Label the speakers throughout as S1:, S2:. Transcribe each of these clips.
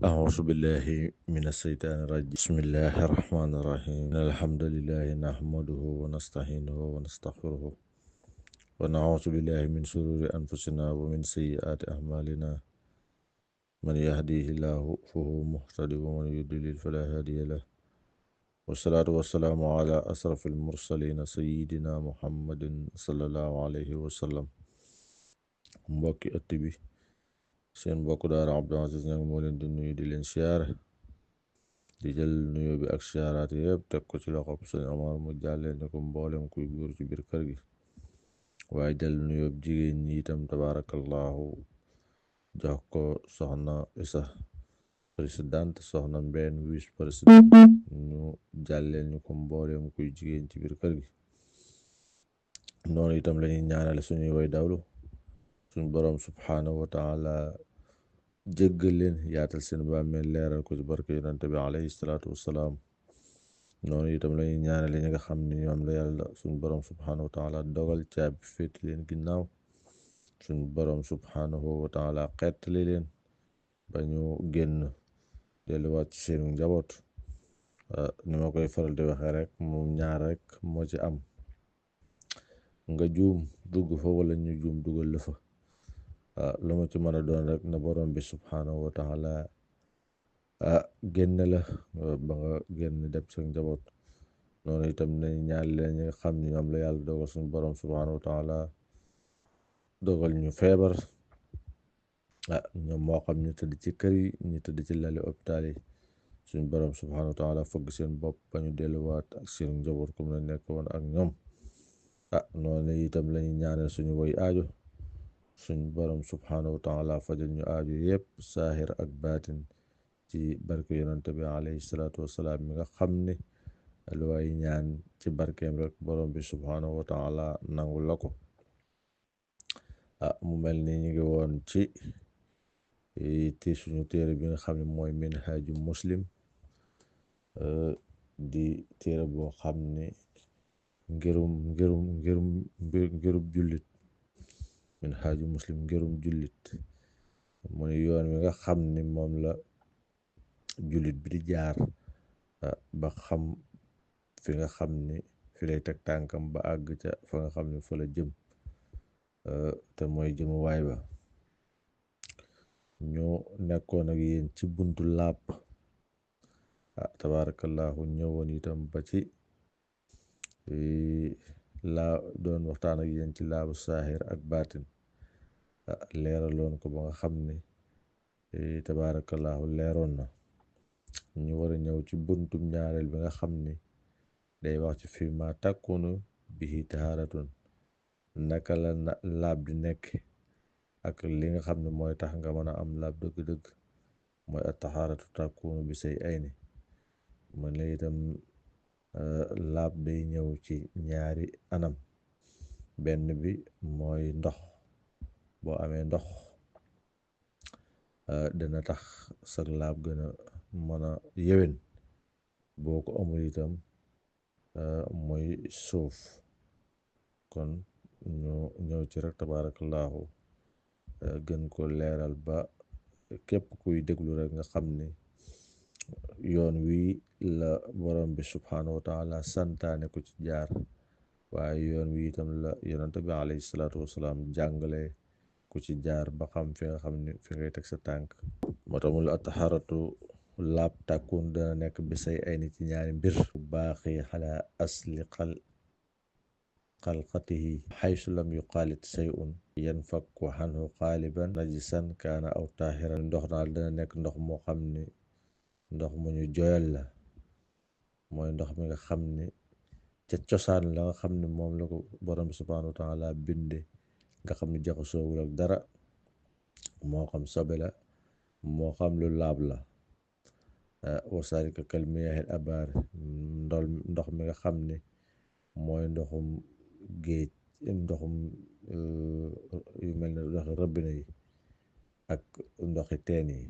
S1: أعوذ بالله من الشيطان الرجيم بسم الله الرحمن الرحيم الحمد لله نحمده ونستعينه ونستغفره ونعوذ بالله من شرور أنفسنا ومن سيئات أعمالنا من يهديه الله فهو مهتدي ومن يضلل فلا هادي له والصلاة والسلام على أشرف المرسلين سيدنا محمد صلى الله عليه وسلم mbokki ëtt bi seen mbokk daara Abdou Aziz Niang moo leen di nuyu di leen siyaare di jël nuyoo bi ak siyaaraat yëpp teg ko ci loxob sëñ Omar mu jàllee ne ko mboolem kuy góor ci biir kër gi waaye jël nuyoo jigéen ñi itam tabarakallahu jox ko soxna Isa présidente soxna Mbène vice président ñu jàlleel ñu ko mboolem kuy jigéen ci biir kër gi noonu itam lañuy ñaanale suñuy way dawlu suñ boroom subhaanahu wa taala jéggal leen yaatal seen bàmmeel leeral ko ci barke yonante bi alayhi salaatu wassalaam noonu itam lañuy ñaanale ñi nga xam ne ñoom la yàlla suñ boroom subhaanahu wa taala dogal caabi féeti leen ginnaaw suñ boroom subhaanahu wa taala xettali leen ba ñu génn delluwaat ci seen njaboot ni ma koy faral di waxee rek moom ñaar rek moo ci am nga juum dugg fa wala ñu juum dugal la fa lu ma ci mën a doon rek na borom bi subhaanahu wa taala génn la ba nga génn dem sa njaboot noonu itam nañ ñaan leen ñi nga xam ne ñoom la yàlla dogal suñu borom subhaanahu wa taala dogal ñu feebar ñoom moo xam ñu tëdd ci kër yi ñu tëdd ci lali hôpital yi suñu borom subhaanahu wa taala fëgg seen bopp ba ñu delluwaat ak seen njaboot comme la nekk woon ak ñoom noonu itam lañu ñaanal suñu woy aajo suñ borom subhaanahu wa taala fajal ñu aajo yëpp saahir ak baatin ci barke yonante bi alayhi salaatu wassalaam mi nga xam ne lu waay ñaan ci barkeem rek borom bi subhaanahu wa taala nangu la ko mu mel ni ñu ngi woon ci suñu téere bi nga xam ne mooy minhaaju muslim di téere boo xam ne ngërub jullit minhaaju muslim ngërum jullit mooy yoon wi nga xam ni moom la jullit bi di jaar ba xam fi nga xam ni fi lay teg tànkam ba àgg ca fa nga xam ni fa la jëm te mooy jëmuwaay ba ñu nekkoon ak yéen ci buntu laab tabarakallahu ñëwoon itam ba ci laa doon waxtaan ak yéen ci laabu saahir ak baatin leeraloon ko ba nga xam ni tabarakallahu leeroon na ñu war a ñëw ci buntum ñaareel bi nga xam ni day wax ci fii ma takkunu bihi tahaaratun naka la laab di nekk ak li nga xam ne mooy tax nga mën a am laab dëgg-dëgg mooy at tahaaratu takkunu bi say ayni man la itam laab day ñëw ci ñaari anam benn bi mooy ndox boo amee ndox dana tax sag laab gën a mën a yéwén boo ko amul itam mooy suuf kon ñu ñëw ci rek tabarakallahu gën ko leeral ba képp kuy déglu rek nga xam ni yoon wi la borom bi subhaanahu wa taala santaane ko ci jaar waaye yoon wi itam la yonent bi alayhi salaatu wasalaam jàngale ku ci jaar ba xam fi nga xam ni fi ngay teg sa tànk moo tax mu la ataxaratu laab tàkkun dana nekk bi say ay ni ci ñaari mbir baaxi xala asli xalqatihi xaysu lam yuxaalit shay'un yanfakku xanhu xaaliban najisan kaana aw taahiran ndox daal dana nekk ndox moo xam ni ndox mu ñu joyal la mooy ndox mi nga xam ni ca cosaan la nga xam ne moom la ko borom bi subhaanahu wa taala binde nga xam ne jaxasoowul ak dara moo xam sobe la moo xam lu laab la wasaalika kal miyaahil abaar ndox mi nga xam ne mooy ndoxum géej ndoxum yu mel ne ndoxi robinet yi ak ndoxi teen yi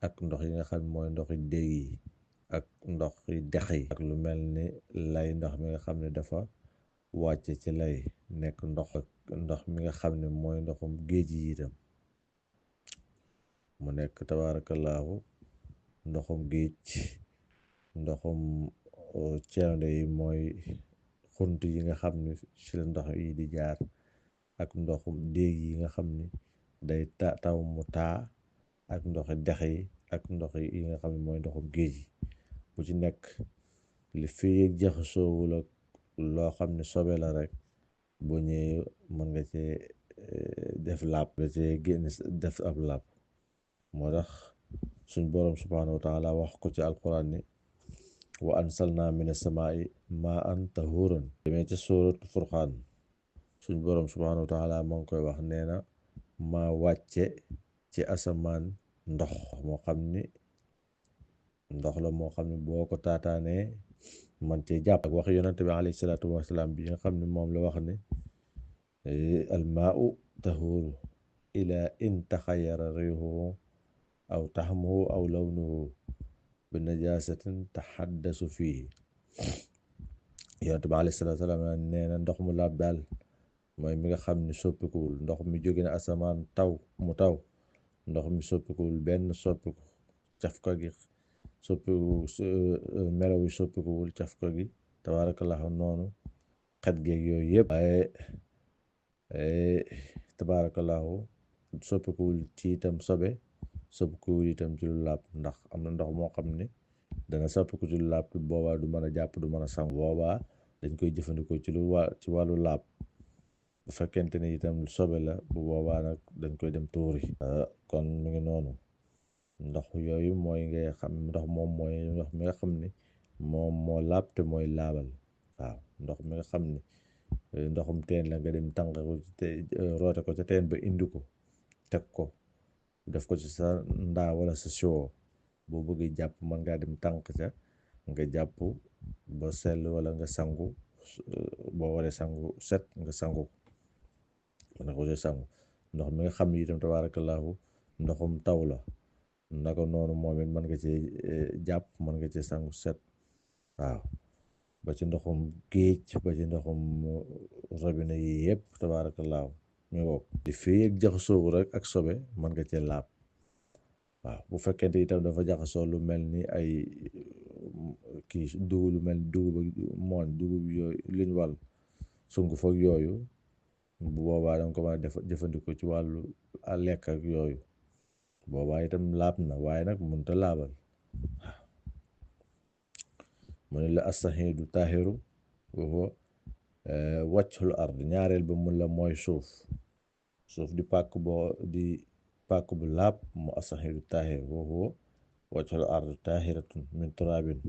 S1: ak ndox yi nga xam ne mooy ndoxi déeg yi ak ndoxi dex yi ak lu mel ni lay ndox mi nga xam ne dafa wàcce ci lay nekk ndox mi nga xam ne mooy ndoxum géej yi itam mu nekk tabaarakallaahu ndoxum géej, ndoxum cewnde yi mooy xunt yi nga xam ni ci la ndox yi di jaar, ak ndoxum déeg yi nga xam ni day taw mu taa, ak ndoxi dex yi ak ndox yi nga xam ne mooy ndoxum géej yi. bu ci nekk li fii jaxasoowul ak loo xam ne sobe la rek bu ñëwee mën nga cee def laab, nga cee génn def ab laab. moo tax suñ boroom subhaanahu wa taala wax ko ci alquran ni wa ansalna mina samaa'i maa'an tahuuran. demee ci suuratu furqaan suñ boroom subhaanahu wa taala moo ngi koy wax, nee na maa wàcce ci asamaan ndox moo xam ni ndox la moo xam ne boo ko taataanee man cee jàpp. ak wax yonante bi alayhi salaatu wasalaam bi nga xam ne moom la wax ne almaau tahuuru ila in taxayara riihuhu aw taxmuhu aw lawnuhu bi najaasatin taxaddasu fii. yonante bi alayhi salaatu wasalaam nee na ndox mu laab daal mooy mi nga xam ne soppikuwul, ndox mi jóge na asamaan taw mu taw, ndox mi soppikuwul benn soppiku, cafka gi soppiku, melaw yi soppikuwul, cafka gi tabaarakallahu noonu, xet geeg yooyu yëpp. waaye tabaarakallahu soppikuwul ci itam sobe, soppikuwul itam ci lu laab, ndax am na ndox moo xam ne dana soppiku ci lu laab, boobaa du mën a jàpp, du mën a sangu, boobaa dañ koy jëfandikoo ci wàllu laab. bu fekkente ni itam sobe la, bu boobaa nag dañ koy dem tuuri. kon mi ngi noonu, ndox yooyu mooy ngay xam, ndox moom mooy ndox mi nga xam ni moom moo laab te mooy laabal. waaw ndox mi nga xam ni ndoxum teen la, nga dem tànq ko roote ko ca teen ba indi ko teg ko def ko ci sa ndaa wala sa siwo, boo bëggee jàpp mën ngaa dem tànq ca nga jàpp ba sell, wala nga sangu boo waree sangu set nga sangu mën ko ci sangu. ndox mi nga xam ni itam tabaarakallaahu ndoxum taw la, naka noonu moom it mën nga ci jàpp, mën nga ci sangu set. waaw ba ci ndoxum géej, ba ci ndoxum robinet yi yëpp tabaarakallaahu mi woo di fii ak jaxasoo rek ak sobe mën nga cee laab. waaw bu fekkente itam dafa jaxasoo lu mel ni ay kii dugub, lu mel ni dugub ak mooñ, dugub yooyu liñ wal sunguf ak yooyu, bu boobaa danga ko mën a jëfandikoo ci wàllu lekk ak yooyu, boobaa itam laab na, waaye nag mënut a laabal. mu ne la astahidu tahiru wa huwa wàccul ard. ñaareel ba mun la mooy suuf di pàkk bu laab, mu astahidu tahir wa huwa wàccul ard tahiratun min turabin.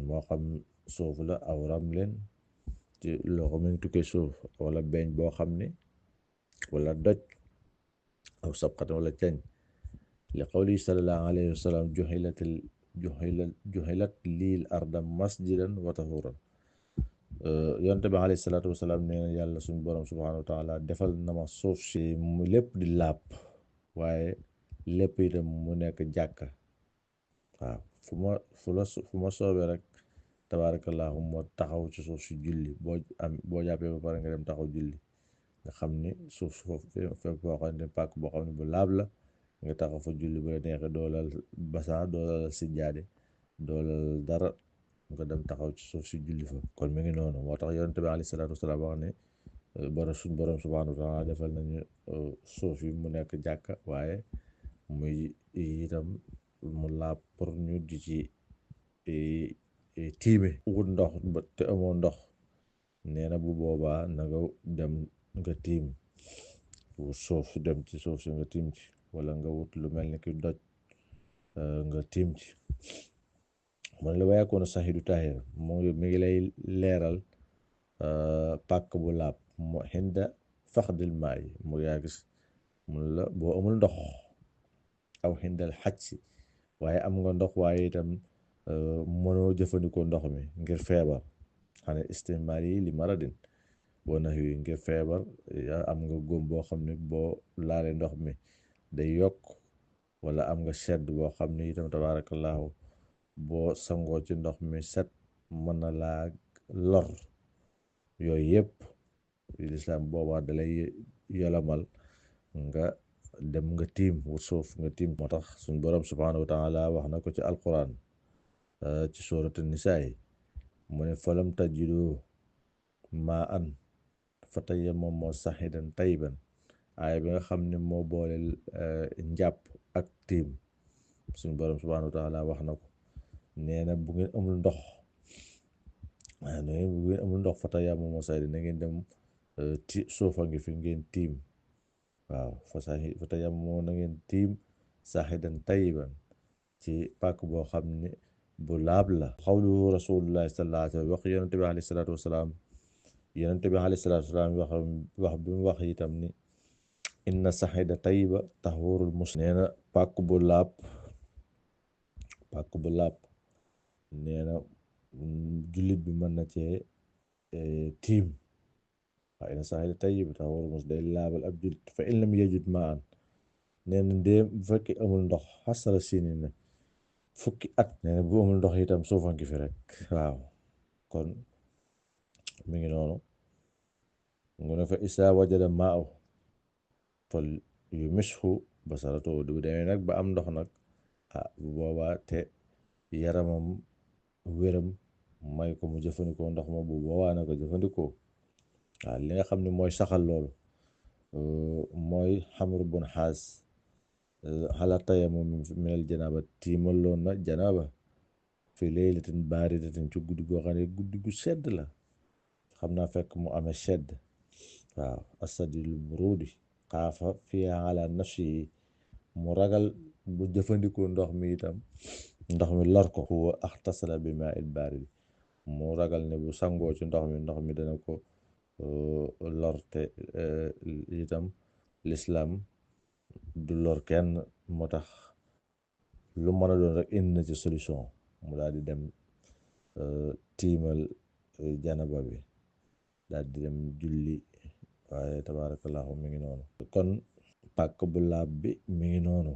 S1: moo xam suuf la aw ramlen, ci loxo mi ngi tukkee suuf, wala beeñ boo xam ne, wala doj, aw sabqatan wala cañ. li qawli sallallahu alayhi wa sallam juxilat liil arda masjidan wa tahuran. yonte bi alayhi salaatu wasalaam nee na yàlla suñu borom subhanahu wa taala defal na ma suuf si mu lépp di laab, waaye lépp itam mu nekk jàkka. waaw fu ma soobee rek tabaarakallaahu moo taxaw ci suuf si julli, boo jàppee ba pare nga dem taxaw julli, nga xam ni suuf su fekk boo xam ne pàkk boo xam ne bu laab la, nga taxaw fa julli, bu la neexee doolal basan, doolal sijjaade, doolal dara, nga dem taxaw ci suuf si julli fa. kon mi ngi noonu, moo tax yonent bi alayhi salaatu wasalaam wax ne suñ borom subhaanahu wa taala defal nañu suuf yi mu nekk jàkka, waaye muy itam mu laab pour ñu di ci tiime. wut ndox te amoo ndox, nee na bu boobaa na nga dem nga tiim, wut suuf dem ci suuf si nga tiim ci, wala nga wut lu mel ni ki doj nga tiim ci. man la wayakoon saxidu tahir mi ngi lay leeral pàkk bu laab mu xinda faxdil maa yi, mu yaa gis mun la boo amul ndox, aw xindal xaj si, waaye am nga ndox waaye itam mënoo jëfandikoo ndox mi ngir feebar, xane istimaal yi li maradin wana yi ngir feebar, am nga góom boo xam ne boo laalee ndox mi day yokk, wala am nga sedd boo xam ne itam tabaarakallaahu boo sangoo ci ndox mi set mën na laa lor. yooyu yëpp lislaam boobaa dalay yolamal nga dem nga tiim wut suuf nga tiim moo tax suñ borom subhanahu wa taala wax na ko ci alquran ci suratu nisaa mu ne falam tajidu maa an fatayammamu sa'idan tayyiban aaya bi nga xam ne moo boole njàpp ak tiim suñ borom subhanahu wa taala wax na ko nee na bu ngeen amul ndox waaw nee bu ngeen amul ndox fatayammamu sa'idan na ngeen dem suufa ngi fi ngeen tiim waaw fatayammamu na ngeen tiim sa'idan tayyiban ci pàkk boo xam ne bu laab la xawlu rasulullahi sallallahu alayhi wa sallam wax yonente bi alayhi salaatu wasalaam yonente bi alayhi salaatu wasalaam wax bi mu wax itam ni inna saxida tayyiba tahurul muslim nee na pàkk bu laab nee na jullit bi mën na cee tiim waaye inna saxida tayyiba tahurul muslim day laabal ab jullit fa in lam yajid maan nee na ndéem bu fekkee amul ndox xasara sini na fukki at nee na bu amul ndox itam suufa ngi fi rek waaw kon mi ngi noonu mu ne fa isaa wajada maaw fal yu misxu basaratu bu demee nag ba am ndox nag bu boobaa te yaramam wéram may ko mu jëfandikoo ndox ma bu boobaa na ko jëfandikoo waaw li nga xam ne mooy saxal loolu mooy xamru bun xaas xalaat tayammum minal janaaba tiimaloon na janaaba fi laylatin baaridatin ci guddi goo xam ne guddi gu sedd la xam naa fekk mu amee sedd waaw asadil burudi xaafa fiha ala nafsi yi mu ragal bu jëfandikoo ndox mi itam ndox mi lor ko huwa axtasala bi maa il barid mu ragal ne bu sangoo ci ndox mi dana ko lorte itam l'islam du lor kenn moo tax lu mën a doon rek indi na ci solution mu daal di dem tiimal janaba bi daal di dem julli waaye tabarakallahu mi ngi noonu kon pàkk bu laab bi mi ngi noonu